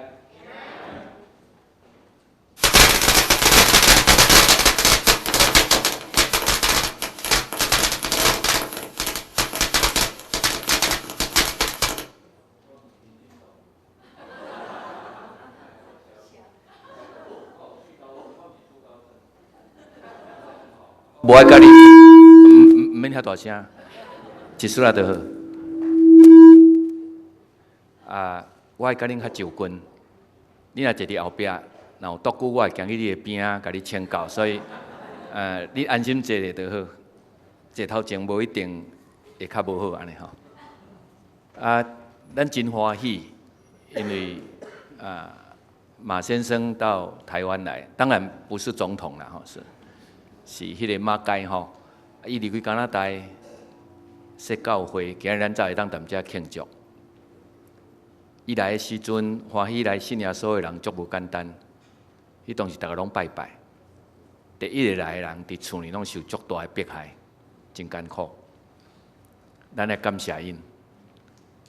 安。無愛共你，毋免遐大聲，一絲仔就好。啊，我愛共恁較就近，你若坐佇後壁，若有桌久，我會行去你的邊仔，共你請教，所以，你安心坐咧就好。坐頭前無一定會較無好按呢吼。啊，咱真歡喜，因為啊，馬先生到台灣來，當然不是總統啦吼，是彼個馬偕吼，伊離開加拿大設教會，今日咱才會當踮遮慶祝。伊來的時陣，歡喜來信耶穌的人足無簡單，彼當時逐家攏拜拜。第一个來的人，佇厝裡攏受足大的迫害，真艱苦。咱來感謝𪜶。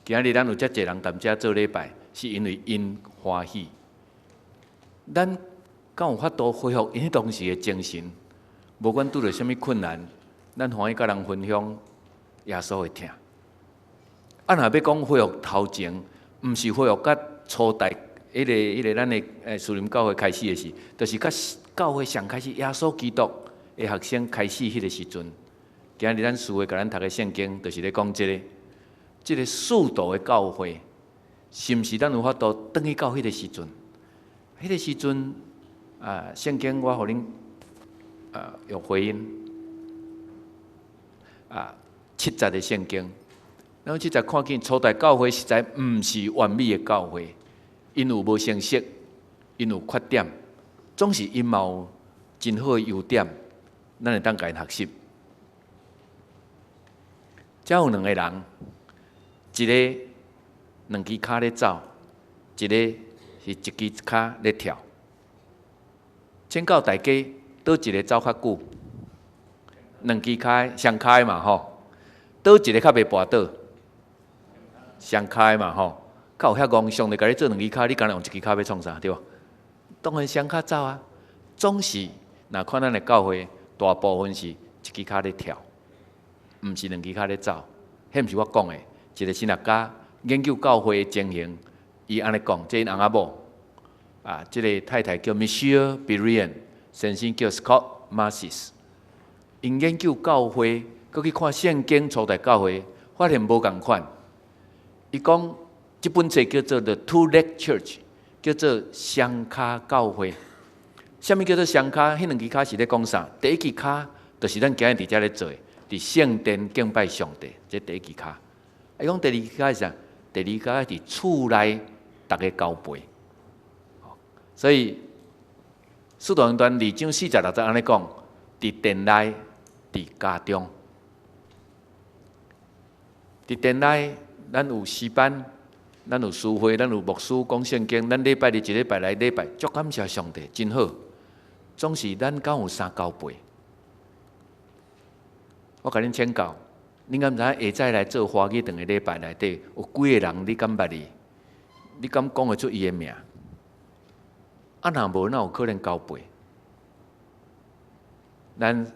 今日咱有遮濟人踮遮做禮拜，是因為𪜶歡喜。咱敢有法度恢復𪜶彼當時的精神？無管拄著啥物困難，咱歡喜佮人分享耶穌的疼。啊，若欲講恢復頭前，毋是恢復佮初代彼個咱的士林教會開始的時，就是佮教會上開始耶穌基督的學生開始彼個時陣。今日咱書會共咱讀的聖經，就是咧講這個使徒的教會，是毋是咱有法度轉去到彼個時陣？彼個時陣啊，聖經我予恁用回音啊，七節的聖經，咱七節看見初代教會實在毋是完美的教會，𪜶有無成熟，𪜶有缺點，總是𪜶嘛有真好的優點，咱會當共𪜶學習。遮有兩个人，一个兩支跤咧走，一个是一支跤咧跳。請教大家，佗一个走較久？兩支跤雙跤的嘛吼，佗一个較袂跋倒？雙跤的嘛吼，較有遐戇，上帝共你做兩支跤，你干焦用一支跤欲創啥，對無？當然雙跤走啊，總是若看咱的教會，大部分是一支跤咧跳，毋是兩支跤咧走。彼毋是我講的，一個神學家研究教會的情形，伊按呢講，這𪜶翁仔某啊，這个太太叫 Michelle Berrien，先生叫 Scott Marcis。𪜶研究教會，閣去看聖經初代教會，發現無仝款。伊講這本冊叫做 The Two Leg Church，叫做雙跤教會。啥物叫做雙跤？彼兩支跤是咧講啥？第一支跤就是咱今日佇遮咧做的，佇聖殿敬拜上帝，這第一支跤。伊講第二支跤是啥？第二支跤佇厝內逐家交陪。所以，使徒行傳二章四節六節按呢講，佇殿內，佇家中，佇殿內，咱有詩班，咱有詩會，咱有牧師講聖經，咱禮拜日一禮拜來禮拜，足感謝上帝，真好。總是咱敢有三交陪？我共恁請教，恁敢知影下早來做華語堂的禮拜內底有幾个人？你敢捌伊？你敢講會出伊的名？啊，若無，哪有可能交陪？咱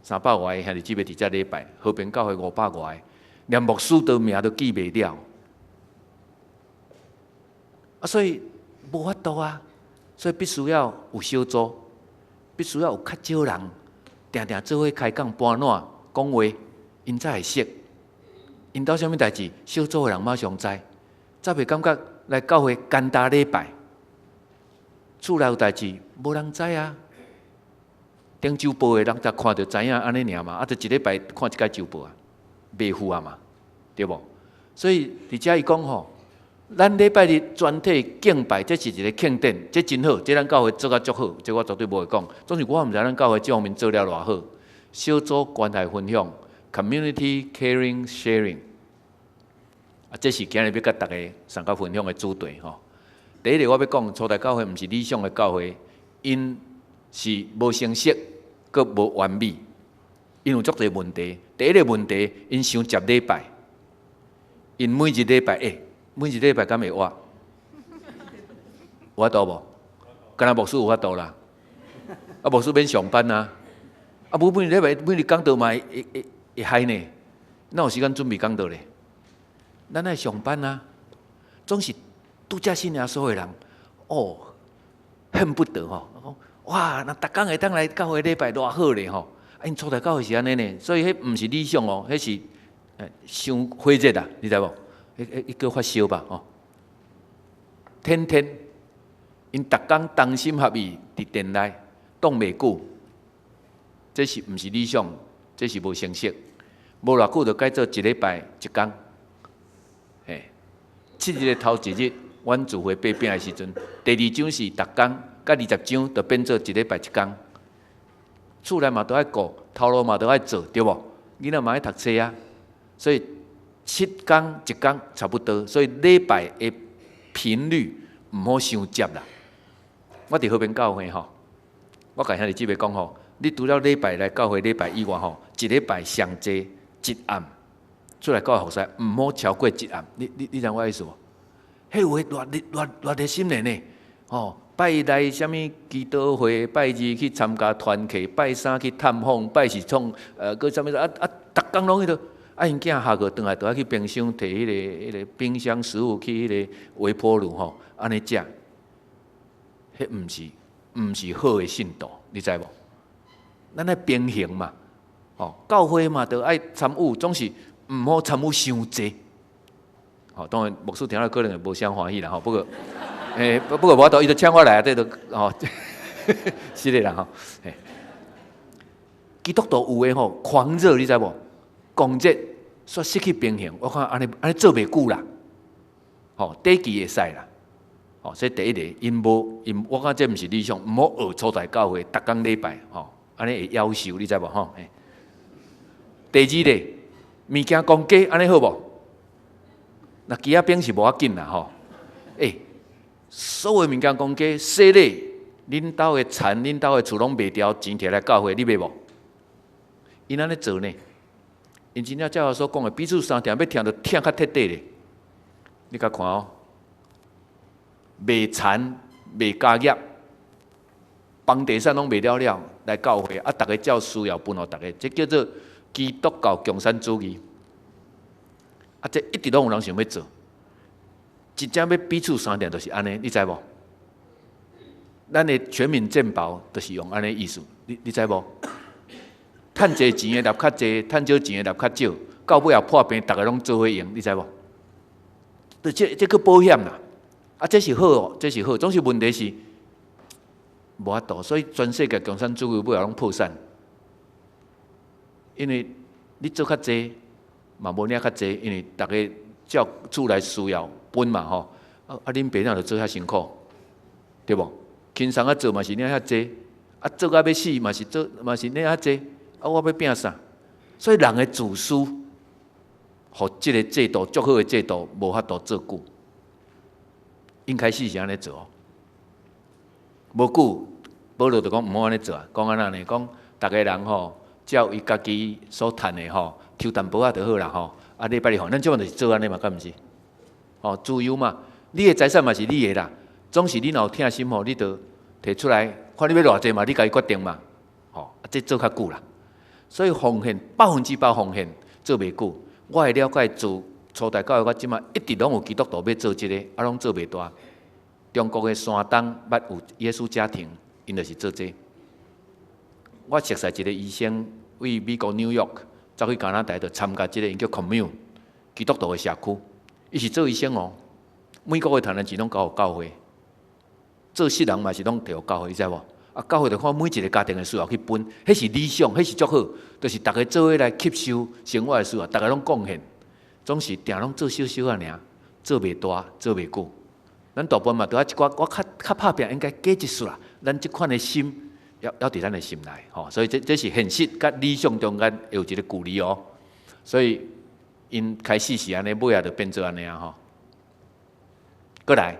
三百外个兄弟姊妹佇遮禮拜，和平教會五百外个，連牧師都名都記袂了。啊，所以無法度啊，所以必須要有小組，必須要有較少人，定定做伙開講、搬撋、講話，𪜶才會熟。𪜶兜啥物代誌，小組的人馬上知，才袂感覺來教會簡單禮拜。厝內有代誌，無人知啊。頂週報的人才看著知影按呢爾嘛，啊，就一禮拜看一擺週報啊，袂赴啊嘛，對無？所以佇遮伊講吼，咱禮拜日全體敬拜，這是一個慶典，這真好，這咱教會做甲足好，這我絕對無話講。總是我毋知咱教會這方面做了偌好。小組關愛分享，community caring sharing，啊，這是今日欲共大家相佮分享的主題吼。第一个我欲講，初代教會毋是理想的教會，𪜶是無成熟，閣無完美，𪜶有足濟問題。第一个問題，𪜶傷接禮拜，𪜶每一禮拜，每一禮拜敢會活？有法度無？敢若牧師有法度啦。啊，牧師免上班啊。啊，無每禮拜每日講道嘛會會會會害呢？哪有時間準備講道咧？咱愛上班啊，總是拄才信耶穌的人，哦，恨不得吼，講哇，若逐工會當來教會禮拜偌好咧吼。啊，𪜶初代教會是按呢呢，所以彼毋是理想哦，彼是傷火熱啦，你知無？彼彼彼叫發燒吧吼。天天，𪜶逐工同心合意佇殿內擋袂久，這是毋是理想？這是無成熟。無偌久就改做一禮拜一工。嘿，7日的頭一日，阮聚會擘餅的時陣，第二章是逐工，佮20章就變做一禮拜一工。厝內嘛都愛顧，頭路嘛都愛做，對無？囡仔嘛愛讀冊啊，所以7工一工差不多。所以禮拜的頻率毋好傷接啦。我佇和平教會吼，我共兄弟姊妹講吼，你除了禮拜來教會禮拜以外吼，一禮拜上濟一暗出來教會服侍，毋好超過一暗。你知影我意思無？彼有的偌熱偌偌熱心的呢，吼！拜一來啥物祈禱會，拜二去參加團契，拜三去探訪，拜四創閣啥物啊啊，逐工攏彼落。啊，𪜶囝下課轉來，就愛去冰箱提彼個冰箱食物去彼個微波爐吼，按呢食。彼毋是好的信徒，你知無？咱愛平衡嘛，吼，教會嘛，著愛參與，總是毋好參與傷濟。吼，當然牧師聽了可能會無啥歡喜啦吼，不過，不過無法度，伊就請我來啊，這就吼，是的啦吼。基督徒有的吼狂熱，你知無？狂熱煞失去平衡，我看按呢按呢做袂久啦，吼，短期會使啦，吼，所以第一个，𪜶無𪜶，我感覺這毋是理想，毋好學初代教會，逐工禮拜，吼，按呢會夭壽，你知無？吼。第二个，物件公價，按呢好無？若機仔餅是無要緊啦，吼。所有物件公價，洗禮，恁兜的田、恁兜的厝攏賣掉，錢提來教會，你買無？𪜶按呢做呢？𪜶真正照我所講的，彼此相疼，欲疼就疼較徹底咧。你共看哦，賣田、賣家業，房地產攏賣了了來教會，啊，逐家照需要分予逐家，這叫做基督教共產主義。啊，這一直攏有人想欲做，真正欲彼此相疼，就是按呢，你知無？咱的全民健保就是用按呢意思，你知無？趁濟錢的納較濟，趁少錢的納較少，到尾後破病，逐家攏做伙用，你知無？這這叫保險啦，啊，這是好哦，這是好，總是問題是無法度，所以全世界共產主義尾後攏破產，因為你做較濟嘛無領較濟，因為逐家照厝內需要分嘛吼，啊啊，恁爸哪就做遐辛苦，對無？輕鬆仔做嘛是領遐濟，啊做甲欲死嘛是做嘛是領遐濟，啊我欲拼啥？所以人的自私，予這个制度足好的制度無法度做久。𪜶開始是按呢做哦，無久，保羅就講毋好按呢做啊，講按怎呢？講逐个人吼，照伊家己所趁的吼，抽淡薄仔就好啦吼。啊，禮拜日吼，咱這擺就是做按呢嘛，敢毋是？吼，自由嘛，你的財產嘛是你的啦。總是你若有疼心吼，你就提出來，看你欲偌濟嘛，你家己決定嘛。吼，啊，這做較久啦。所以奉獻100%奉獻做袂久。我會了解自初代教會，我這馬一直攏有基督徒欲做這个，啊，攏做袂大。中國的山東捌有耶穌家庭，𪜶就是做這個。我熟似一個醫生，為美國紐約走去加拿大，就參加這个，𪜶叫 commune 基督徒的社區。伊是做醫生哦，每個月趁的錢攏交予教會，做死人嘛是攏提予教會，你知無？啊，教會就看每一個家庭的需要去分，彼是理想，彼是足好，就是逐家做伙來吸收生活的需要，逐家攏貢獻，總是定攏做少少仔爾，做袂大，做袂久。咱大部分嘛都愛一寡，我較較拍拚應該加一絲啦。咱這款的心，猶佇咱的心內，吼，所以這是現實佮理想中間有一個距離哦。所以𪜶開始是按呢，尾仔就變做按呢啊吼。閣來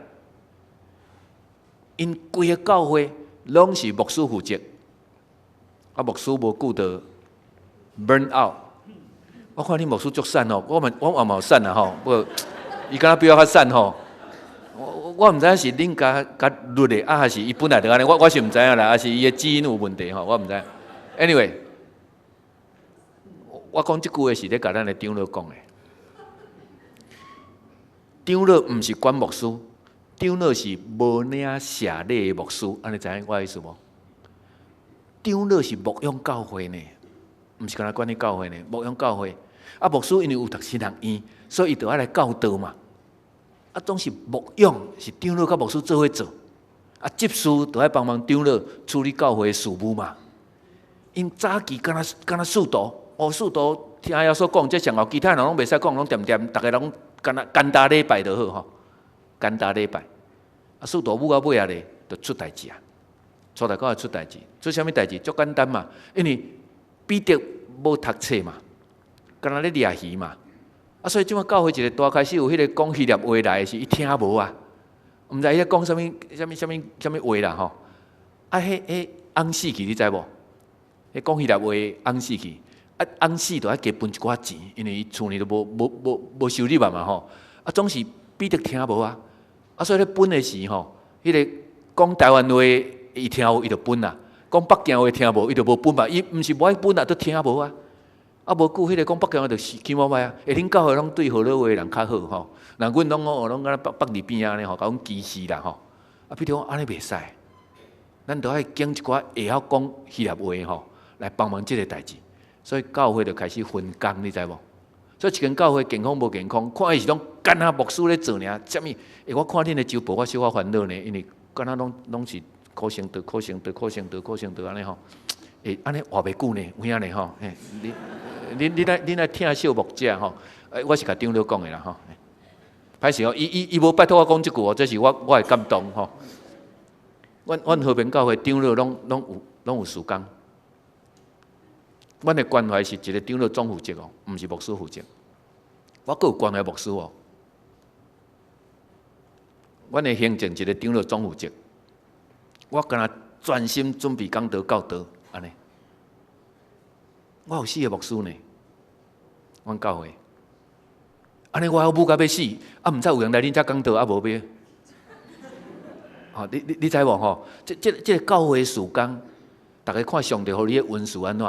，𪜶規个教會攏是牧師負責，啊，牧師無久就 burn out。我看恁牧師足散哦，我嘛我嘛有散啊吼，不過伊敢若比我較散吼。我我毋知影是恁共共掠的，啊，還是伊本來就按呢？我是毋知影啦，還是伊的基因有問題吼？我毋知。Anyway，我講這句話是咧共咱的長老講的。長老毋是管牧師，長老是無領謝禮的牧師，按呢知影我意思無？長老是牧養教會呢，毋是干焦管理教會呢，牧養教會。啊，牧師因為有讀神學院，所以伊就愛來教導嘛。啊，總是牧養是長老佮牧師做伙做，啊，執事就愛幫忙長老處理教會的事務嘛。𪜶早期敢若敢若使徒，哦，使徒聽耶穌講，這上後其他人攏袂使講，攏恬恬，逐个攏干焦簡單禮拜就好吼，簡單禮拜。啊，使徒舞到尾仔咧，就出代誌啊，出來講出代誌，做啥物代誌？足簡單嘛，因為彼得無讀冊嘛，干焦咧掠魚嘛。啊，所以這擺教會一個大開始有彼個講希臘話來的時，伊聽無啊，毋知伊咧講啥物、啥物、啥物、啥物話啦吼。啊，彼彼翁死去，你知無？彼講希臘話翁死去，啊，翁死就愛加分一寡錢，因為伊厝裡都無無無無收入啊嘛吼。啊，總是彼得聽無啊，啊，所以咧分的時吼，彼個講台灣話伊聽有，伊就分啦；講北京話聽無，伊就無分嘛。伊毋是無愛分啊，都聽無啊。啊，無久，彼個講北京話就是起碼歹啊。欸，恁教會攏對河洛話的人較好吼，若阮攏哦攏敢若北北二邊按呢吼，共阮歧視啦吼。啊，彼得講按呢袂使，咱著愛揀一寡會曉講希臘話吼，來幫忙這個代誌。所以教會就開始分工，你知無？所以一間教會健康無健康，看伊是攏干焦牧師咧做爾，啥物？欸，我看恁的週報，我小可煩惱呢，因為敢若攏攏是可成道、可成道、可成道、可成道按呢吼。欸，按呢活袂久呢，有影呢吼？嘿，你。恁恁愛恁愛疼惜牧者吼，欸，我是共長老講的啦吼。歹勢哦，伊伊伊無拜託我講這句哦，這是我我的感動吼。阮阮和平教會長老攏攏有攏有事工。阮的關懷是一個長老總負責哦，毋是牧師負責。我閣有關懷牧師哦。阮的行政一個長老總負責，我干焦專心準備講道教導按呢。我有四個牧師呢，阮教會，按呢我猶舞甲欲死，啊，毋知有閒來恁遮講道啊無欲？吼，你你你知無吼？這這這個教會事工，逐家看上帝予你的恩賜按怎，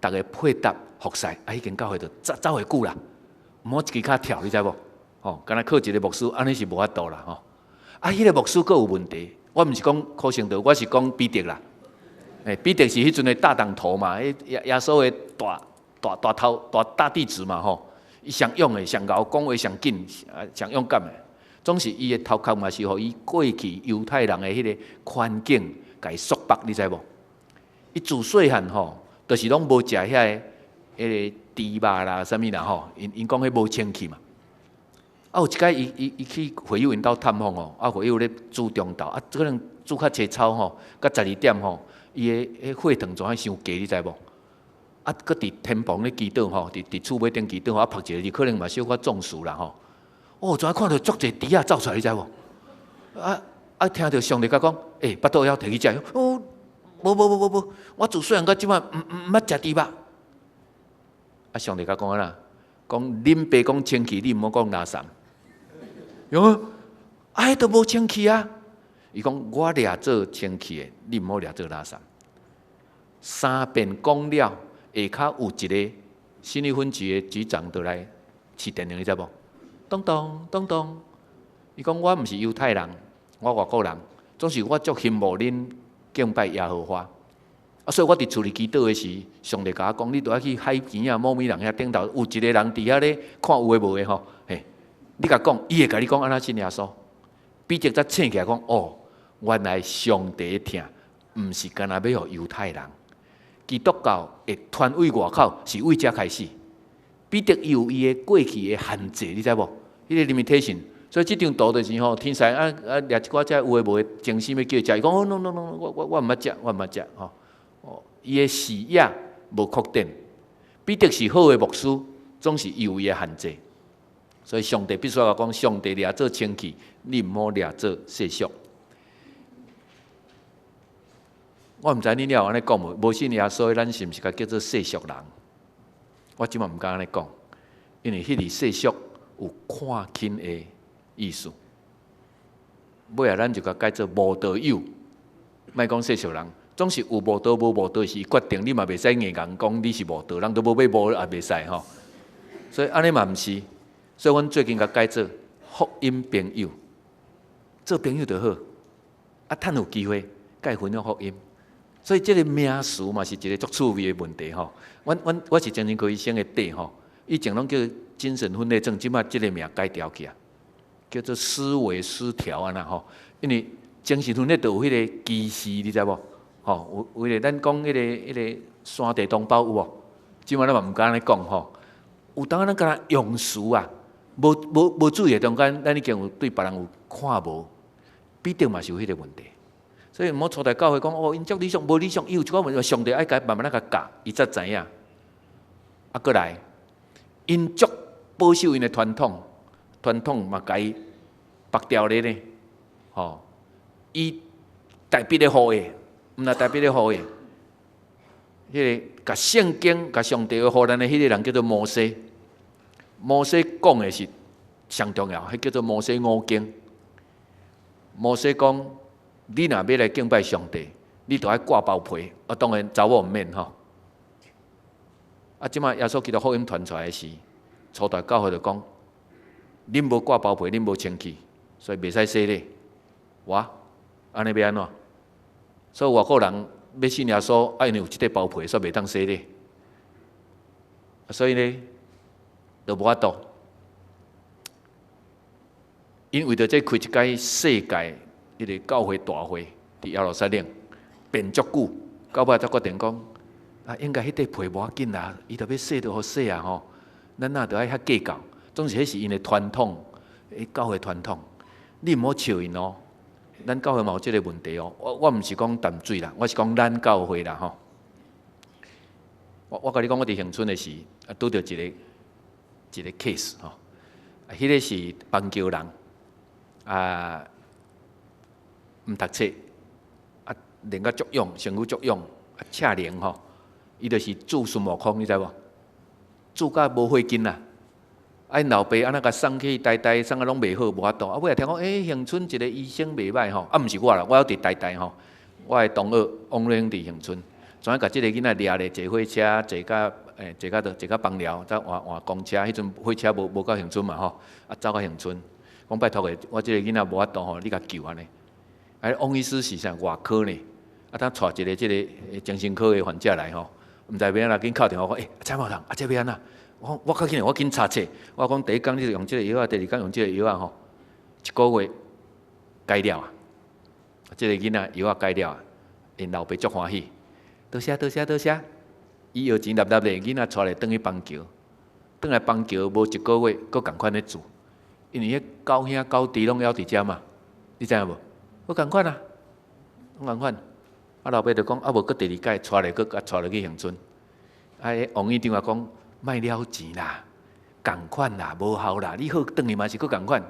逐家配搭服侍，啊，彼間教會就走走會久啦，毋好一支跤跳，你知無？吼，干焦靠一個牧師，按呢是無法度啦吼。啊，彼個牧師閣有問題，我毋是講柯聖道，我是講彼得啦。欸，彼得是彼陣的大黨頭嘛，彼耶耶穌的大大大頭大大弟子嘛吼，伊上勇的、上𠢕，講話上緊、上勇敢的，總是伊的頭殼嘛是予伊過去猶太人的彼個環境共伊束縛，你知無？伊自細漢吼，就是攏無食遐个彼個豬肉啦、啥物啦吼，𪜶𪜶講彼無清氣嘛。啊，有一擺伊伊伊去會友𪜶兜探訪吼，啊，會友咧煮中晝，啊，可能煮較濟草吼，到十二點吼。伊的彼血糖總愛傷低，你知無？啊，閣佇天棚咧祈禱吼，佇佇厝尾頂祈禱，啊，曝一个字，可能嘛小可中暑啦吼。哦，怎看著足濟豬仔走出來，你知無？啊啊，聽著上帝共講，欸，腹肚枵提去食。哦，無無無無無，我自細漢到這擺，毋毋毋捌食豬肉。啊，上帝共講按怎？講恁爸講清氣，你毋好講垃圾。喲，啊，彼都無清氣啊！伊講我掠做清氣的，你毋好掠做垃圾。三遍講了，下跤有一個信義分局的局長就來飼電鈴，你知無？咚咚咚咚，伊講我毋是猶太人，我外國人，總是我足羨慕恁敬拜耶和華。啊，所以我佇厝裡祈禱的時，上帝共我講，你著愛去海邊仔某物人遐頂頭，有一個人佇遐咧看有的無的吼，嘿，你共講，伊會共你講按怎信耶穌。彼得才醒起來講，哦，原來上帝疼，毋是干焦欲予猶太人。基督教會傳對外口是對遮開始。彼得伊有伊的過去的限制，你知無？彼個 limitation。所以這張圖就是吼，天使啊啊掠一寡這有的無的精神欲叫伊食，伊講哦 no no no，我我我毋捌食，我毋捌食吼。哦，伊的視野無擴展。彼得是好的牧師，總是伊有伊的限制。所以上帝必須要講，上帝掠做清氣，你毋好掠做世俗。我毋知恁了有按呢講無？無信耶穌，咱是毋是共叫做世俗人？我這擺毋敢按呢講，因為彼個世俗有看輕的意思。尾仔咱就共改做無道友，莫講世俗人，總是有無道無無道是伊決定，你嘛袂使硬共講你是無道，人都無欲無也袂使吼。所以按呢嘛毋是，所以阮最近共改做福音朋友，做朋友就好，啊，趁有機會共伊分享福音。所以這个名詞嘛是一个足趣味的問題吼。阮我是精神科醫生的底吼，以前攏叫精神分裂症，這擺這个名改掉去啊，叫做思維失調按呢吼。因為精神分裂就有彼个歧視，你知無？吼，有彼个咱講彼个山地同胞有無？這擺咱嘛毋敢按呢講吼。有當咱敢若用詞啊，無注意的中間，咱已經有對別人有看無，彼得嘛是有彼个問題。所以毋好初代教會講哦，𪜶足理想無理想，伊有一寡問題，上帝愛共慢慢仔共教，伊才知影。啊，閣來，𪜶足保守𪜶的傳統，傳統嘛共伊縛牢咧呢。吼，伊代筆咧予的，毋若代筆咧予的，彼个共聖經、共上帝話予咱的彼个人叫做摩西。摩西講的是上重要，彼叫做摩西五經。摩西講，你若欲來敬拜上帝，你著愛割包皮。啊，當然查某毋免吼。啊，這擺耶穌基督福音傳出來時，初代教會就講：恁無割包皮，恁無清氣，所以袂使洗禮。哇，按呢欲按怎？所以外國人欲信耶穌，啊，因為有這塊包皮，所以袂當洗禮。所以呢，就無法度。𪜶為著這開一擺世界彼个教會大會，佇耶路撒冷辯足久，到尾才決定講，啊，應該彼塊皮無要緊啦，伊著欲洗就予洗啊吼，咱若著愛遐計較，總是彼是𪜶的傳統，彼教會傳統，你毋好笑𪜶哦。咱教會嘛有這个問題哦。我毋是講淡水啦，我是講咱教會啦吼。我共你講，我佇恆春的時，啊，拄著一個 case 吼，啊，彼个是邦橋人，啊，毋讀冊，啊，練甲足勇，身軀足勇，啊，赤靈吼，伊就是注孫悟空，你知無？注甲無血筋啦。啊，𪜶老爸按呢共送去台大，送甲攏袂好，無法度。啊，尾仔聽講，欸，恆春一個醫生袂䆀吼，啊，毋是我啦，我猶佇台大吼，我的同學王瑞英佇恆春，怎樣共這个囡仔掠咧坐火車坐甲欸坐甲佗坐甲枋寮，才換換公車，彼陣火車無到恆春嘛吼，啊走到恆春，講拜託的，我這個囡仔無法度吼，你共救按呢。啊，王醫師是啥外科呢？啊，當帶一个這个精神科的患者來吼，毋知欲按怎，緊敲電話講，欸，蔡茂堂，啊，這欲按怎？我講我較緊，我緊查冊。我講第一工你就用這个藥仔，第二工用這个藥仔吼，一個月改了啊。這个囡仔藥仔改了啊，𪜶老爸足歡喜，多謝多謝多謝。醫藥錢粒粒咧，囡仔帶來轉去邦橋，轉來邦橋無一個月，閣仝款咧住，因為彼狗兄狗弟攏猶佇遮嘛，你知影無？閣仝款啊，攏仝款。啊，老爸就講啊，無閣第二擺帶來，閣共帶落去恆春。啊，彼王院長也講。莫了錢啦，仝款啦，無效啦，你好轉去嘛是閣仝款。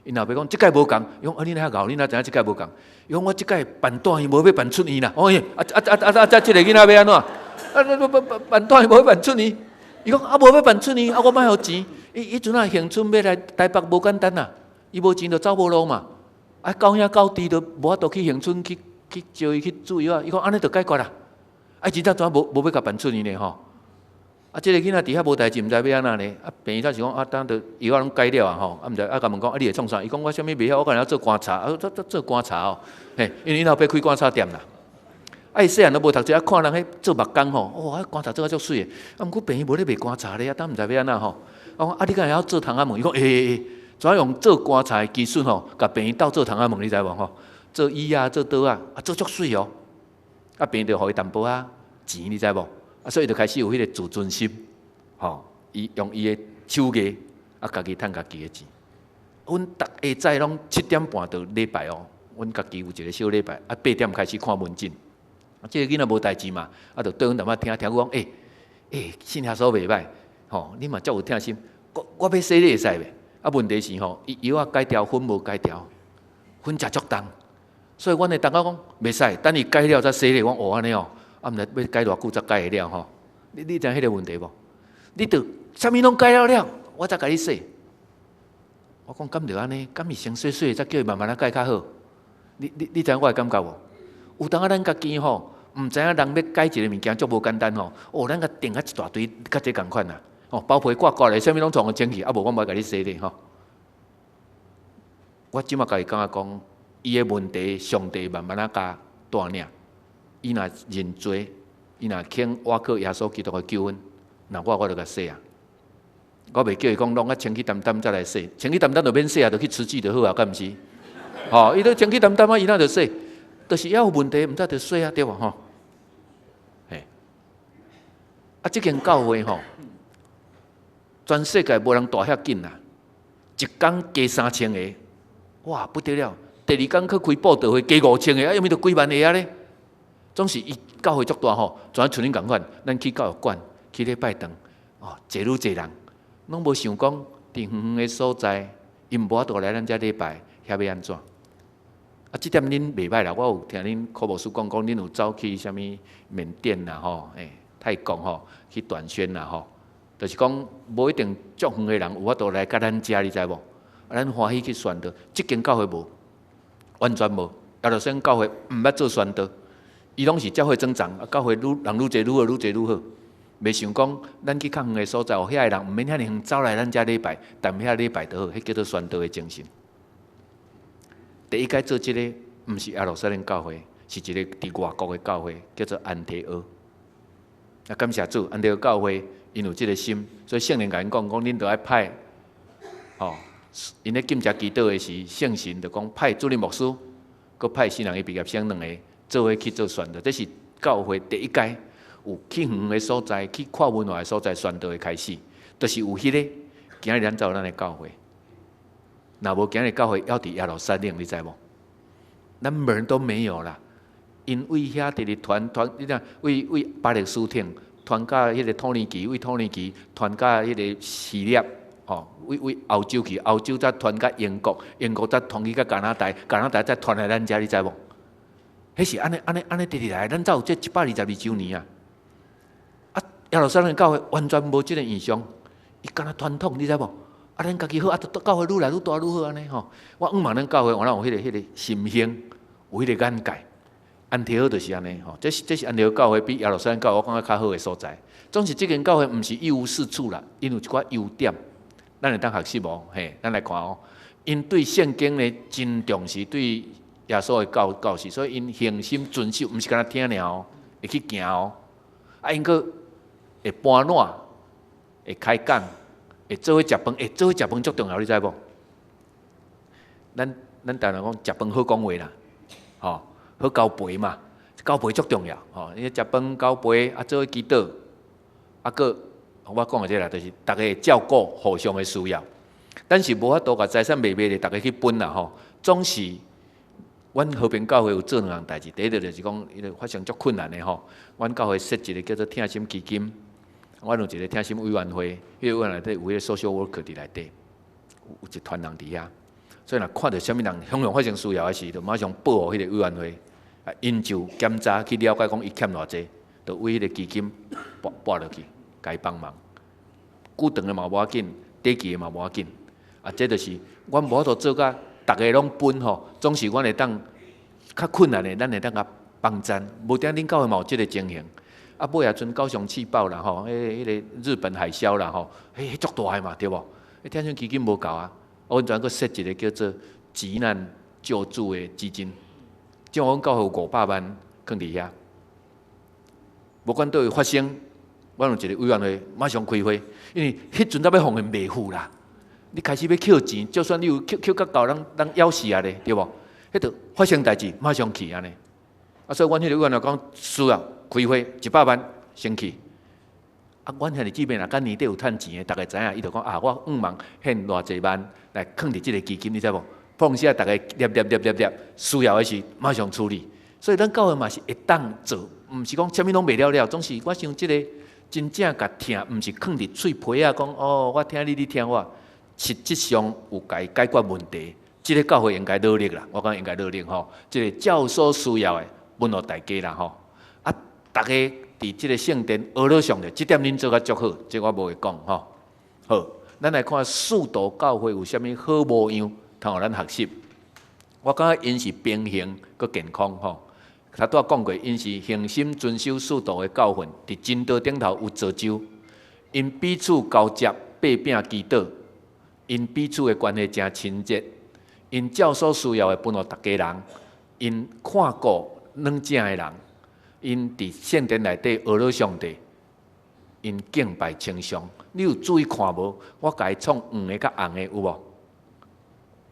𪜶老爸講，這擺無仝，伊講啊，你若遐𠢕，你哪知影這擺無仝？伊講我這擺辦住院無欲辦出院啦。哦耶，啊啊啊啊啊！這個囡仔欲按怎？啊，辦辦辦住院無欲辦出院。伊講啊，無欲辦出院，啊，我莫予錢。伊彼陣啊，恆春欲來台北無簡單啦，伊無錢就走無路嘛。啊，狗兄狗弟都無法度去恆春去去招伊去注藥啊。伊講按呢就解決啦。啊，真正怎無欲共辦出院呢吼？啊，這个囡仔佇遐無代誌，毋知欲按怎呢？啊，病院才是講啊，當著藥仔攏改了啊吼，啊，毋知啊，共問講啊，你會創啥？伊講我啥物袂曉，我敢若做棺材，啊，做做做棺材哦，嘿，因為𪜶老爸開棺材店啦。啊，伊細漢都無讀冊，啊，看人彼做木工吼，哇，棺材做甲足媠的。啊，毋過病院無咧賣棺材咧，啊，當毋知欲按怎吼。我講啊，你敢會曉做窗仔門？伊講會會會，怎用做棺材的技術吼，共病院鬥做窗仔門，你知無吼？做椅仔，做桌仔，啊，做足媠哦。啊，病院就予伊淡薄仔錢，你知無？啊，所以就開始有彼個自尊心，吼，伊用伊的手藝，啊，家己趁家己的錢。阮逐下早攏7點半就禮拜哦，阮家己有一個小禮拜，啊，8點開始看門診。啊，這个囡仔無代誌嘛，啊，就對阮淡薄聽聽講，欸欸，信耶穌袂䆀，吼，你嘛足有疼心，我欲洗禮會使袂？啊，問題是吼，伊藥仔改掉，粉無改掉，粉食足重，所以阮的同學講袂使，等伊改了才洗禮。我講哦按呢哦。啊，毋知欲改偌久才改會了吼？你知影彼个問題無？你著啥物攏改了了，我才共你洗。我講敢著按呢？敢是先洗洗，才叫伊慢慢仔改較好。你知影我的感覺無？有當仔咱家己吼，毋知影人欲改一个物件足無簡單吼。哦，咱共定啊一大堆，佮這仝款啊。哦，包皮割割咧，啥物攏創予清氣，啊無我無愛共你洗咧吼。我這馬家己感覺講，伊的問題，上帝慢慢仔共帶領。伊若認罪，伊若肯倚靠耶穌基督的救恩，那我就共洗啊。我袂叫伊講攏啊清氣澹澹才來洗，清氣澹澹就免洗啊，就去慈濟就好啊，敢毋是？吼，伊都清氣澹澹啊，伊哪著洗？就是猶有問題，毋知著洗啊，對無吼？嘿，啊，這間教會吼，全世界無人大遐緊啦，一工加3000個，哇，不得了！第二工去開佈道會加5000個，啊，抑毋著幾萬個啊咧？總是伊教會足大吼，就像恁仝款，咱去教育館，去禮拜堂，哦，濟愈濟人，攏無想講佇遠遠的所在，𪜶無法度來咱遮禮拜，遐欲按怎？啊，這點恁袂䆀啦，我有聽恁柯牧師講講，恁有走去啥物緬甸啦吼，泰國吼，去短宣啦吼，就是講無一定足遠的人有法度來佮咱遮，你知無？啊，咱歡喜去宣道，這間教會無，完全無。耶路撒冷教會毋捌做宣道，伊攏是教會增長，啊，教會愈人愈濟愈好，愈濟愈好。袂想講咱去較遠的所在，予遐的人毋免遐爾遠走來咱遮禮拜，踮遐禮拜就好，彼叫做宣道的精神。第一擺做這个，毋是耶路撒冷教會，是一个佇外國的教會，叫做安提阿。啊，感謝主，安提阿教會𪜶有這个心，所以聖靈共𪜶講講，恁著愛派，吼，𪜶咧禁食祈禱的時，聖神就講派主任牧師，閣派新人的畢業生兩个做伙去做宣道。這是教會第一擺有去遠的所在，去跨文化的所在宣道的開始，就是有彼个，今日咱才有咱的教會。若無今日教會猶佇耶路撒冷，你知無？咱門都沒有啦，𪜶為遐直直傳傳，你看為為巴勒斯坦傳到彼个土耳其，為土耳其傳到彼个希臘，吼，為為歐洲去，歐洲再傳到英國，英國再傳去到加拿大，加拿大再傳來咱遮，你知無？彼是按呢按呢按呢直直來，咱才有這122週年啊！啊，耶路撒冷教會完全無這个現象，伊敢若傳統，你知無？啊，咱家己好，啊，教會愈來愈大愈好按呢吼。我向望咱教會，我若有彼个心胸，有彼个眼界。安提阿就是按呢吼，這是安提阿教會比耶路撒冷教會我感覺較好的所在。總是這間教會毋是一無是處啦，𪜶有一寡優點，咱會當學習無？嘿，咱來看哦。𪜶對聖經呢真重視，對耶穌的教示，所以𪜶恆心遵守，毋是干焦聽爾哦，會去行哦。啊，𪜶閣會搬撋，會開講。會做伙食飯，會做伙食飯足重要，你知無？咱台灣人講食飯好講話啦，吼，好交陪嘛，交陪足重要，吼。你食飯交陪，啊，做伙祈禱，啊，閣我講的這個啦，就是逐家會照顧互相的需要。但是無法度共財產賣賣咧，逐家去分啦，吼。總是阮和平教會有做兩項代誌，第一個就是講，伊個發生足困難的吼，阮教會設一個叫做疼心基金。阮有一個疼心委員會，彼個委員內底有彼個 social worker 佇內底，有一團人佇遐，所以若看著啥物人雄雄發生需要的時，就馬上報予彼個委員會，啊，𪜶就檢查去了解講伊欠偌濟，就為彼個基金撥撥落去，共伊幫忙。久長的嘛無要緊，短期的嘛無要緊，啊，這就是阮無法度做甲逐个攏分吼，總是阮會當較困難的，咱會當共幫贊。無定恁教會嘛有這个情形。啊，尾仔陣高雄氣爆啦吼，彼个日本海嘯啦吼，彼足大个嘛，對無？彼疼心基金無夠啊，阮就閣設一個叫做急難救助的基金，這阮教會有500萬囥佇遐，無管佗位發生，阮有一個委員會馬上開會，因為彼陣才欲奉獻袂赴啦，你開始欲扣錢，就算你有扣扣較夠，人枵死啊咧，對無？彼著發生代誌馬上去按呢。啊，所以阮彼個委員會講需要開會100萬先去。啊，阮兄弟姊妹若佮年底有趁錢的，逐家知影，伊就講啊，我向望獻偌濟萬來囥佇這个基金，你知無？放時啊，逐家捏捏捏捏捏，需要的時馬上處理。所以咱教會嘛是會當做，毋是講啥物攏袂了了，總是我想這个真正共疼，毋是囥佇喙皮仔講哦，我疼你，你疼我，實質上有共伊解決問題。這个教會應該努力啦，我感覺應該努力吼。這个照所需要的分予大家啦吼。啊，逐家佇這个聖殿學了上帝，這點恁做甲足好，這我無話講吼。好，咱來看使徒教會有啥物好模樣，通予咱學習。我感覺𪜶是平衡閣健康吼。頭拄仔講過，𪜶是恆心遵守使徒的教訓，佇真道頂頭有造就，𪜶彼此交接，擘餅祈禱，𪜶彼此的關係誠親熱，𪜶照所需要的分予逐家人，𪜶看顧軟正的人，𪜶佇聖殿內底呵咾上帝，𪜶敬拜稱頌。你有注意看無？我共伊創黃的佮紅的有無？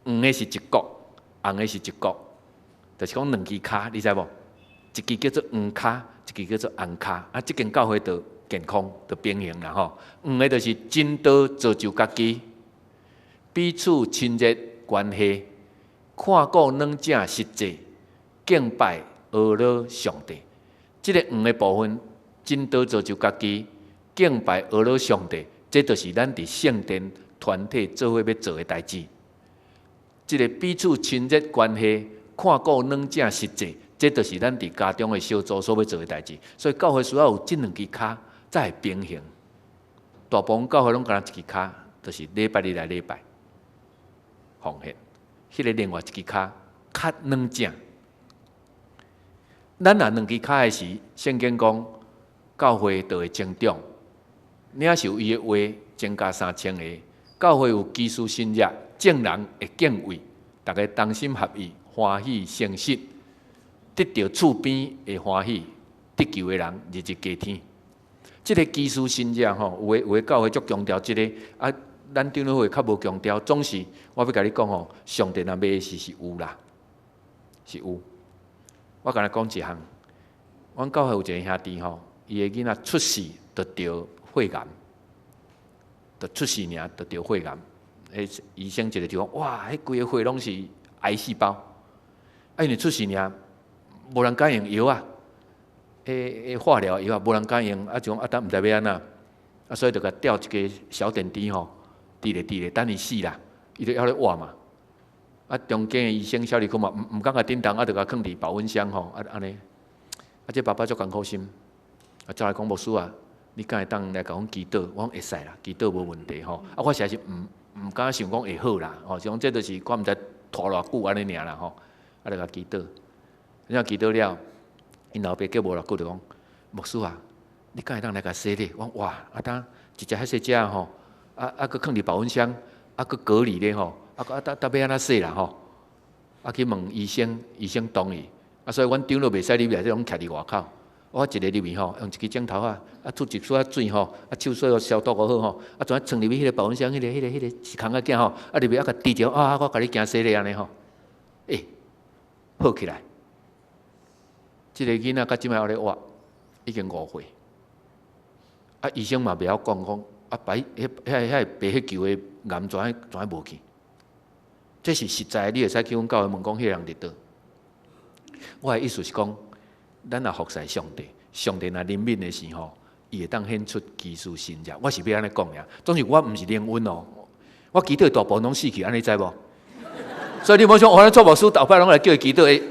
黃的是一國，紅的是一國，就是講兩支跤，你知無？一支叫做黃跤，一支叫做紅跤。啊，這間教會就健康，就平衡啦吼。黃的就是真道造就家己，彼此親熱關係，看顧軟正實際，敬拜呵咾上帝。這个黃的部分，真道造就家己，敬拜呵咾上帝，這就是咱佇聖殿團體做伙欲做的代誌。這个彼此親熱關係，看顧軟正實際，這就是咱佇家中的小組所欲做的代誌。所以教會需要有這兩支跤，才會平衡。大部分教會攏干焦一支跤，就是禮拜日來禮拜奉獻。彼个另外一支跤較軟正。咱若兩支跤的時，聖經講教會就會增長，領受伊的話增加3000個。教會有奇事神跡，眾人會敬畏，逐家同心合意，歡喜誠實，得著賜邊會歡喜，得救的人日日加添。這个奇事神跡吼，有的教會足強調這个，啊，咱長老會較無強調。總是我欲共你講吼，上帝若欲的時是有啦，是有。我共你講一項，阮教會有一个兄弟吼，伊的囡仔出世就著血癌，就出世爾就著血癌。彼醫生一个就講，哇，彼規个血攏是癌細胞。啊，因為出世爾，無人敢用藥啊，彼化療藥啊，無人敢用，啊就講啊，等毋知欲按怎，啊，所以就共吊一个小點滴吼，滴咧滴咧，等伊死啦，伊就猶咧活嘛。啊，中間的醫生小兒科嘛，毋敢共叮當，啊，就共囥佇保溫箱吼，啊按呢。啊，這爸爸足艱苦心，啊，走來講牧師啊，你敢會當來共阮祈禱？我講會使啦，祈禱無問題吼。啊，我實在是毋敢想講會好啦，吼，是講這就是我毋知拖偌久按呢爾啦吼。啊，就共祈禱，了祈禱了，𪜶老爸過無偌久就講，牧師啊，你敢會當來共洗禮？我講哇，啊當一隻遐細隻吼，啊啊閣囥佇保溫箱，啊閣隔離咧吼。啊啊，得欲按怎洗啦吼？啊去問醫生，醫生同意。啊，所以阮長老袂使入來，這攏徛佇外口。我一个入去吼，用一支指頭仔，啊吐一撮仔水吼，啊手洗予消毒好吼，啊怎藏入去彼个保溫箱，彼个一空仔鏡吼，啊入去啊共滴著啊，我共你行洗禮按呢吼，欸，好起來。這个囡仔到這擺猶咧活，已經5歲。啊，醫生嘛袂曉講講，啊白彼遐遐白血球的癌怎樣無去？這是實在，你會使去阮教會問講，彼个人佇佗。我的意思是講，咱若服侍上帝，上帝若憐憫的時候，伊會當顯出奇事神跡。我是欲按呢講爾，總是我毋是靈恩哦，我祈禱大部分攏死去，按呢知無？所以你莫想，我做牧師，後擺攏來叫伊祈禱，會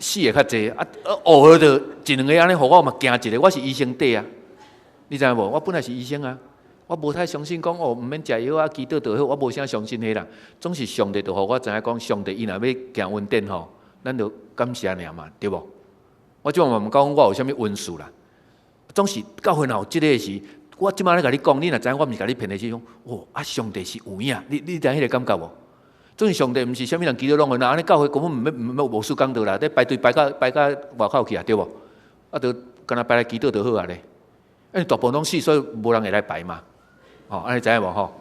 死的較濟。啊，偶爾就一兩个按呢，予我嘛驚一下。我是醫生底啊，你知無？我本來是醫生啊。我無太相信講哦，毋免食藥啊，祈禱就好。我無啥相信彼啦。總是上帝就予我知影講，上帝伊若欲行恩典吼，咱就感謝爾嘛，對無？我這擺嘛毋敢講我有啥物恩賜啦。總是教會若有這个時，我這擺咧共你講，你若知影我毋是共你騙的時，講哦啊，上帝是有影，你知影彼个感覺無？總是上帝毋是啥物人祈禱攏會，若按呢教會根本毋免毋免無事講道啦，咧排隊排到外口去啊，對無？啊，就干焦排來祈禱就好啊咧。因為大部分攏死，所以無人會來排嘛。吼，按呢知影無吼？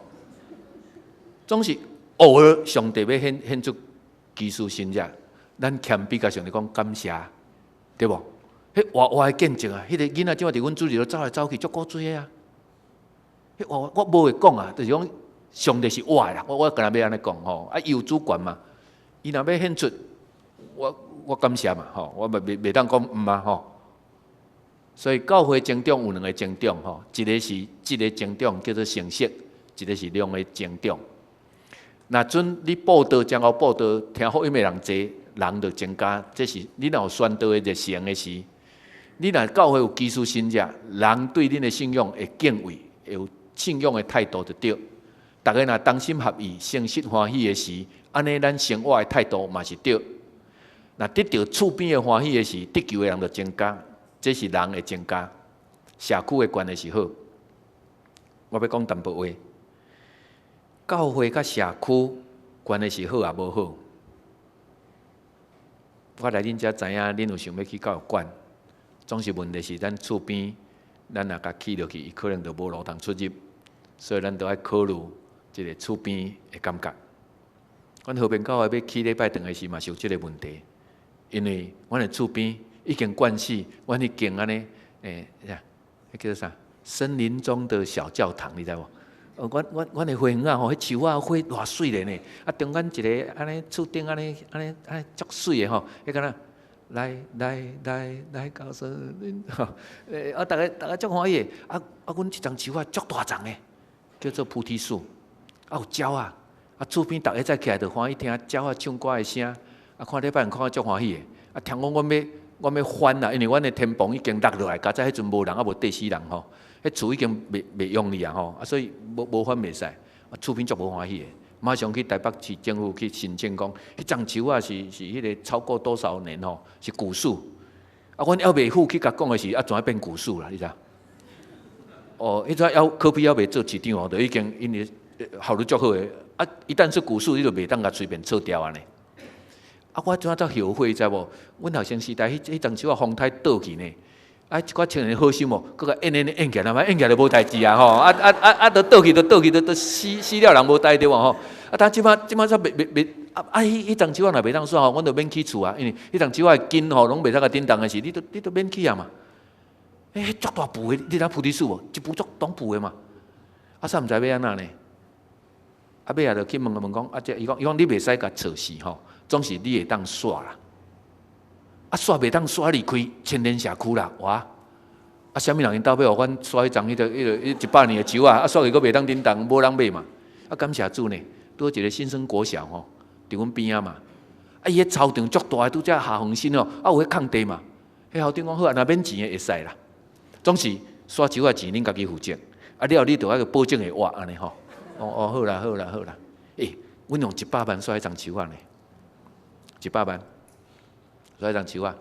總是偶爾上帝欲顯顯出奇事神跡，咱謙卑共上帝講感謝，對無？彼活活的見證啊，彼个囡仔這擺佇阮主日走來走去，足古錐的啊！彼活我無話講啊，就是講上帝是活的啦，我干焦欲按呢講吼，啊，伊有主權嘛，伊若欲顯出，我感謝嘛吼，我袂當講毋啊吼。所以教會增長有兩個增長吼，一個是質的增長叫做成熟，一個是量的增長。若準你布道將後布道，聽福音的人濟，人就增加，這是你若有宣道的熱誠的時，你若教會有奇事神跡，人對恁的信仰會敬畏，會有信仰的態度就對。逐家若同心合意、誠實歡喜的時，按呢咱生活的態度嘛是對。若得著厝邊的歡喜的時，得救的人就增加，這是人會增加。社區的關係是好。我欲講淡薄話，教會佮社區關係是好抑無好？我來恁遮知影，恁有想欲去教育館，總是問題是咱厝邊，咱若共起落去，伊可能就無路通出入，所以咱都愛考慮這个厝邊的感覺。阮和平教會欲起禮拜堂的時，嘛是有這个問題，因為阮的厝邊已經慣勢，阮彼間按呢，啥，彼叫做啥？森林中的小教堂，你知無？阮的花園仔吼，彼樹仔花偌媠咧呢！啊，中間一个按呢厝頂按呢按呢按呢足媠的吼，彼敢若來來來來到森林吼，啊，逐家逐家足歡喜的，啊啊，阮這叢樹仔足大叢的，叫做菩提樹，啊有鳥仔，啊厝邊逐家早起來就歡喜聽鳥仔唱歌的聲，啊看禮拜看足歡喜的，啊聽講阮欲翻啦，因為阮的天棚已經落落來，佳哉彼陣無人，猶無綴死人吼。彼厝已經袂用去啊吼，啊所以無翻袂使，啊厝邊足無歡喜的，馬上去台北市政府去申請講，彼叢樹仔是彼个超過多少年吼，是古樹。啊，阮猶未赴去共講的時，啊，怎變古樹啦？你知？哦，彼陣猶柯 P 猶未做市長哦，就已經因為效率足好的。啊，一旦是古樹，你就袂當共隨便撤掉按呢。啊，我怎才後悔知無？阮學生時代彼叢樹仔風颱倒去呢。啊，一寡青年好心哦，閣共按按按起來，按起來就無代誌啊吼！啊啊啊啊！都倒去，都倒去，都死死了人無代對無吼！啊，但這擺這擺才袂袂袂啊啊！彼叢樹仔若袂當煞吼，阮就免起厝啊，因為彼叢樹仔的根吼攏袂使共振動的時，你都免起啊嘛。欸，足大櫥的，你知菩提樹無？一櫥足大櫥的嘛。啊，煞毋知欲按怎呢？啊，尾仔就去問問講，啊，這伊講伊講你袂使共錯死吼，總是你會當煞啦。啊，煞袂當煞離開青年社區啦，哇！啊，啥物人𪜶兜欲予阮煞彼叢彼个100年的樹仔，啊，煞去閣袂當振動，無人買嘛。啊，感謝主呢，拄一个新生國小吼，佇阮邊仔嘛。啊，伊彼操場足大，拄才下恆心哦，啊有彼空地嘛。彼校長講好啊，若免錢的會使啦。總是煞樹仔錢恁家己負責，啊了後你著愛保證會活按呢吼。哦哦，好啦好啦好啦。欸，阮用100萬煞彼叢樹仔呢，一百萬。煞彼叢樹仔，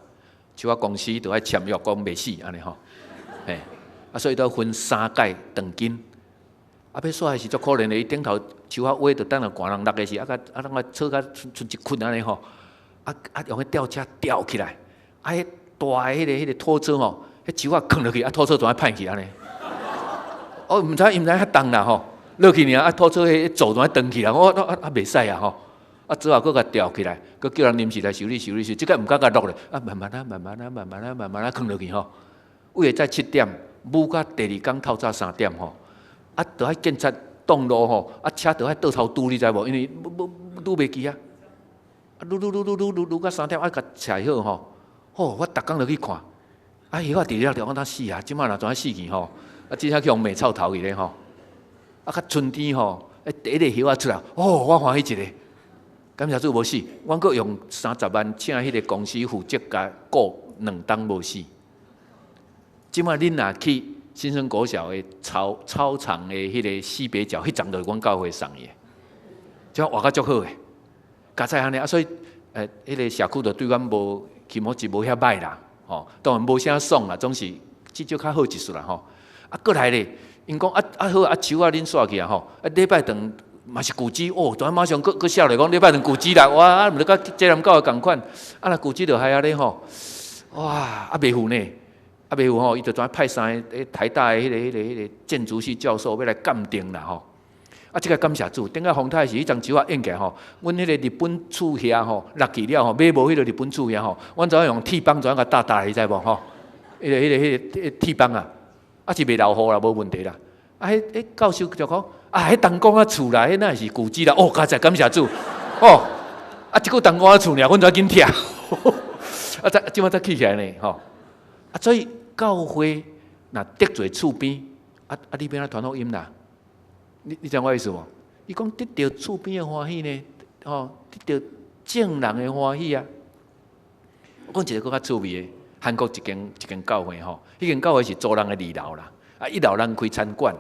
樹仔公司著愛簽約講袂死按呢吼，嘿，啊所以都分三屆斷根，啊欲煞的時足可憐的，伊頂頭樹仔歪，就等下寒人落的時，啊共啊攏愛扯甲賰一捆按呢吼，啊啊用彼吊車吊起來，啊彼大的彼个拖車吼，彼樹仔囥落去，啊拖車就愛歹去按呢，哦毋知伊毋知遐重啦吼，落去爾啊拖車彼座就愛斷去啦，我啊啊袂使啊吼。啊，之後閣共吊起來，閣叫人臨時來修理修理修，這個毋敢共落咧，啊，慢慢啊，慢慢啊，慢慢啊，慢慢啊，囥落去吼。為下早7點，舞到第二工透早3點吼。啊，著愛警察擋路吼，啊，車著愛倒頭拄，你知無？因為無無拄袂記啊。啊，擼擼擼擼擼擼擼到三點，啊，共拆好吼。吼，我逐工就去看。啊，葉仔佇了了，我當死啊！這擺若怎死去吼？啊，這下去予罵臭頭去咧吼。啊，較春天吼，第一个葉仔出來，哦，我歡喜一个。感謝主無死，阮閣用30萬請彼个公司負責共顧2冬無死。這擺恁若去新生國小的操場的彼个西北角，彼叢就是阮教會送伊的，這活甲足好的，佳哉按呢啊，所以彼个社區就對阮無気持ち無遐歹啦，吼，當然無啥爽啦，總是至少較好一絲啦吼。啊，閣來咧，𪜶講啊啊好啊樹仔恁煞去啊吼，啊禮拜堂嘛是舊址哦，突然馬上閣閣寫落講禮拜堂舊址啦，哇啊毋著佮濟南教會仝款，啊若舊址就害按呢吼，哇啊袂赴呢，啊袂赴吼，伊就怎派三个台大的彼个建築系教授欲來鑑定啦吼。啊，這個感謝主，頂個風颱時，彼叢樹仔應起來吼，阮彼個日本厝遐吼落去了吼，買無彼個日本厝遐吼，阮怎用鐵枋怎共搭搭你知無吼？彼個鐵枋啊，啊是袂漏雨啦，無問題啦。啊，彼教授就講，啊，彼東光仔厝啦，彼哪是舊址啦？哦，佳哉感謝主，哦，啊，這句東光仔厝爾，阮怎緊拆？啊，才這擺才起起來呢，吼。啊，所以教會若得罪厝邊，啊啊，你欲按怎傳福音啦？你知我意思無？伊講得著厝邊的歡喜呢，吼，得著眾人的歡喜啊。我講一個閣較趣味的，韓國一間教會吼，彼間教會是租人的二樓啦，啊，一樓人開餐館，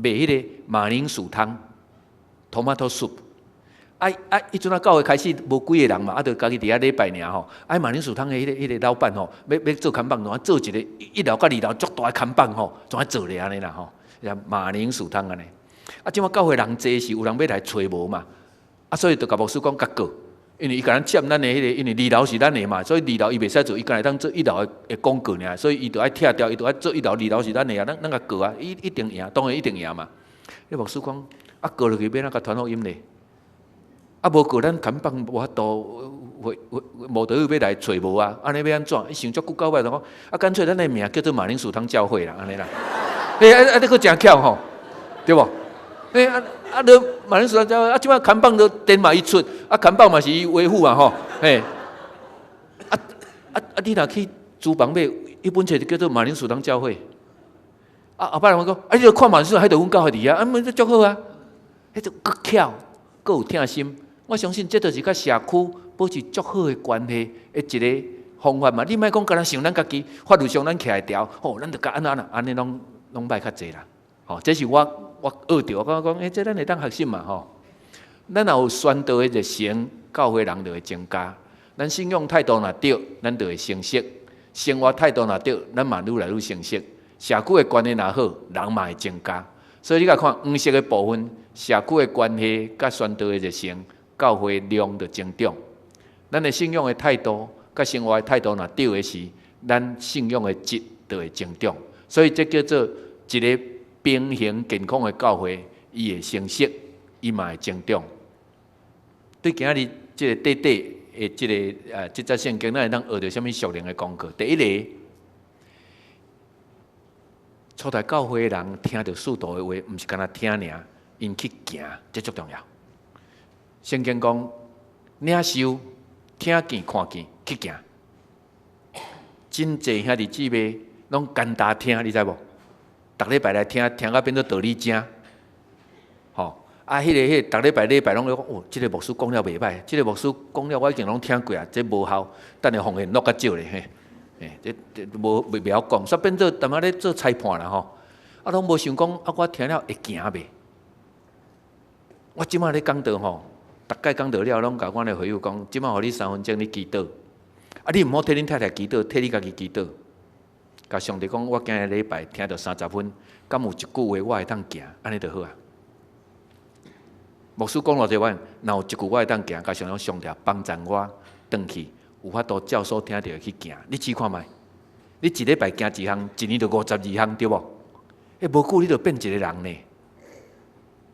賣彼個馬鈴薯湯。tomato soup。啊啊！彼陣啊，教會開始無幾个人嘛，啊，就家己佇遐禮拜爾吼。啊，馬鈴薯湯的彼个老闆吼，欲做看板，怎做一个一樓佮二樓足大的看板吼，怎做咧按呢啦吼？馬鈴薯湯按呢。啊，這馬教會人濟是有人欲來揣無嘛？啊，所以就共牧師講共告，因為伊共咱佔咱的彼个，因為二樓是咱的嘛，所以二樓伊袂使做，伊干焦會當做一樓的廣告爾，所以伊就愛拆掉，伊就愛做一樓、二樓是咱的啊，咱共告啊，伊一定贏，當然一定贏嘛。彼牧師講，啊，告落去欲按怎共傳福音咧？啊，無告咱看板無法度，會會無得欲來揣無啊？按呢欲按怎？伊想足久到尾就講，啊，乾脆咱的名叫做馬鈴薯湯教會啦，按呢啦。欸，啊啊，這閣誠巧吼，對無？欸啊啊，你馬鈴薯湯教會啊，這擺看板都電嘛伊出，啊，看板嘛是伊維護啊吼，嘿。啊啊啊！你若去廚房買一本冊就叫做馬鈴薯湯教會。啊，後擺人講，啊，你著看馬鈴薯，彼著阮教會佇遐，啊，毋這足好啊，彼就閣巧，閣有疼心。我相信這就是佮社區保持足好的關係的一個方法嘛。你莫講干焦想咱家己法律上咱徛會牢，吼，咱就共按怎按怎，按呢攏攏歹較濟啦。吼，這是我學著，我感覺講，欸，這咱會當學習嘛，吼。咱若有宣道的熱誠，教會人就會增加。咱信仰態度若對，咱就會成熟；生活態度若對，咱嘛愈來愈成熟。社區的關係若好，人嘛會增加。所以你共看黃色的部分，社區的關係佮宣道的熱誠，教會量就增長。咱的信仰的態度佮生活的態度若對的時，咱信仰的質就會增長。所以這叫做一個平衡健康的教會，伊會成熟，伊嘛會增長。對今仔日這個短短的這个這節聖經，咱會當學著啥物屬靈的功課？第一个，初代教會的人聽著使徒的話，毋是干焦聽爾，𪜶去行，這足重要。聖經講，領受、聽見、看見，去行。真濟兄弟姊妹攏簡單聽，你知無？逐禮拜來聽，聽甲變做道理精。吼，啊，彼个，逐禮拜禮拜攏咧講，哦，這个牧師講了袂䆀，這个牧師講了我已經攏聽過啊，這無效，等下奉獻落較少咧，嘿，嘿，這無袂曉講，煞變做淡仔咧做裁判啦吼。啊，攏無想講，啊，我聽了會行袂？我這馬咧講道吼，逐擺講道了，攏共阮的會友講，這馬予你3分鐘，你祈禱。啊，你毋好替恁太太祈禱，替你家己祈禱。共上帝講，我今个禮拜聽著30分，敢有一句話我會當行，按呢就好啊。牧師講偌濟擺，若有一句我會當行，共上帝講，上帝幫助我轉去，有法度照所聽著去行。你試看覓？你一禮拜行一項，一年就52項，對無？欸，無久你就變一個人呢。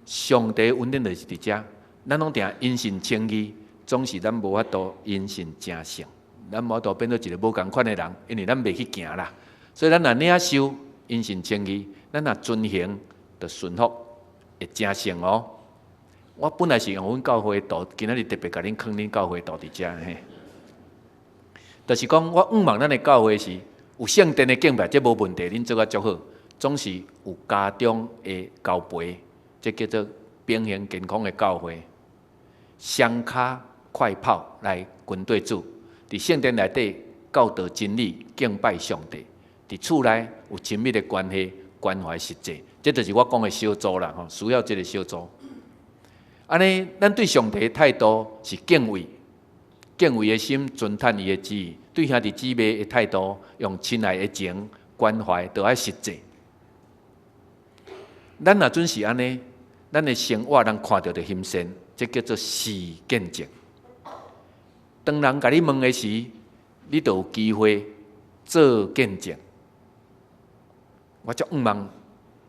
上帝恩典就是佇遮，咱攏定因信稱義，總是咱無法度因信成聖，咱無法度變做一个無仝款的人，因為咱袂去行啦。所以咱若領受因信稱義，咱若遵行，就順服會成聖哦。我本來是用阮教會圖，今仔日特別共恁囥恁教會圖佇遮嘿。就是講，我向望咱的教會是有聖殿的敬拜，這無問題，恁做甲足好。總是有家中的交陪，這叫做平衡健康的教會。雙跤快跑來跟綴主，佇聖殿內底教導真理，敬拜上帝；佇厝內有親密的關係，關懷實際。這就是我講的小組啦，吼，需要這个小組。按呢，咱對上帝的態度是敬畏，敬畏的心，遵趁伊的旨意；對兄弟姊妹的態度，用親愛的情關懷，都愛實際。咱若準是按呢，咱的生活人看著就欣善，這叫做是見證。當人共你問的時，你就有機會做見證。我足向望，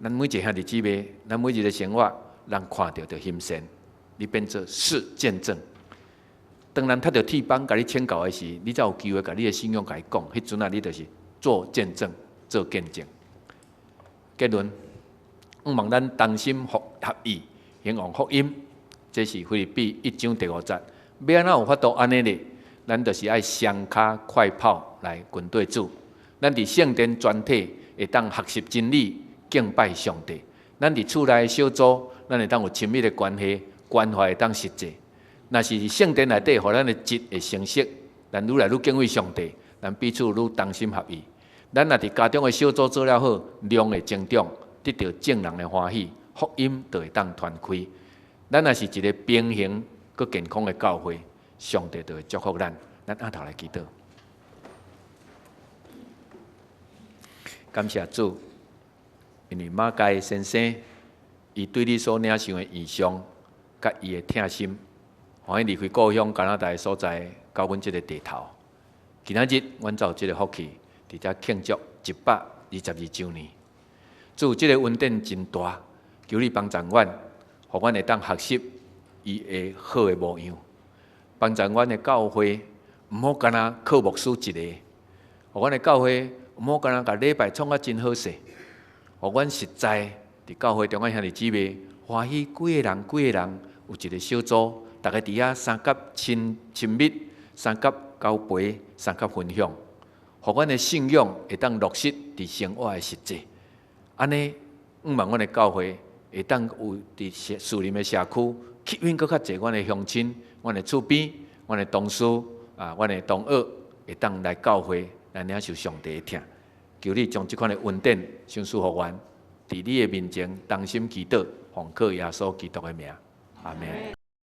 咱每一个兄弟姊妹，咱每一个生活，人看著就欣善，你變做是見證。當人踢著鐵板共你請教的時，你才有機會共你的信仰共伊講。彼陣啊，你就是做見證、做見證。結論。向望咱同心合意，興旺福音，這是腓立比一章第五節。欲按怎有法度按呢咧？咱就是愛雙跤快跑來跟綴主。咱佇聖殿全體會當學習真理，敬拜上帝。咱佇厝內小組，咱會當有親密的關係，關懷會當實際。若是佇聖殿內底，予咱的質會成熟，咱愈來愈敬畏上帝，咱彼此愈同心合意。咱若佇家中的小組做了好，量會增長。得著眾人的歡喜，福音就會當傳開。咱若是一个平衡閣健康的教會，上帝就會祝福咱。咱按頭來祈禱，感謝主，因為馬偕先生伊對你所領受的異象，佮伊的疼心，歡喜離開故鄉加拿大的所在，到阮這个地頭。今仔日，阮才有這个福氣，佇遮慶祝122週年。主，這个恩典真大，求你幫助阮，予阮會當學習伊的好的模樣，幫助阮的教會，毋好干焦靠牧師一個，予阮的教會毋好干焦共禮拜創甲真好勢，予阮實在佇教會中間兄弟姊妹歡喜幾个人幾个人有一个小組，逐家佇遐相佮親親密，相佮交陪，相佮分享，予阮的信仰會當落實佇生活的實際。按呢，向望阮的教會會當有佇樹林的社區吸引閣較濟阮的鄉親、阮的厝邊、阮的同事啊、阮的同學，會當來教會來領受上帝的疼。求你將這款的恩典賞賜予阮，佇你的面前同心祈禱，奉靠耶穌基督的名，阿們。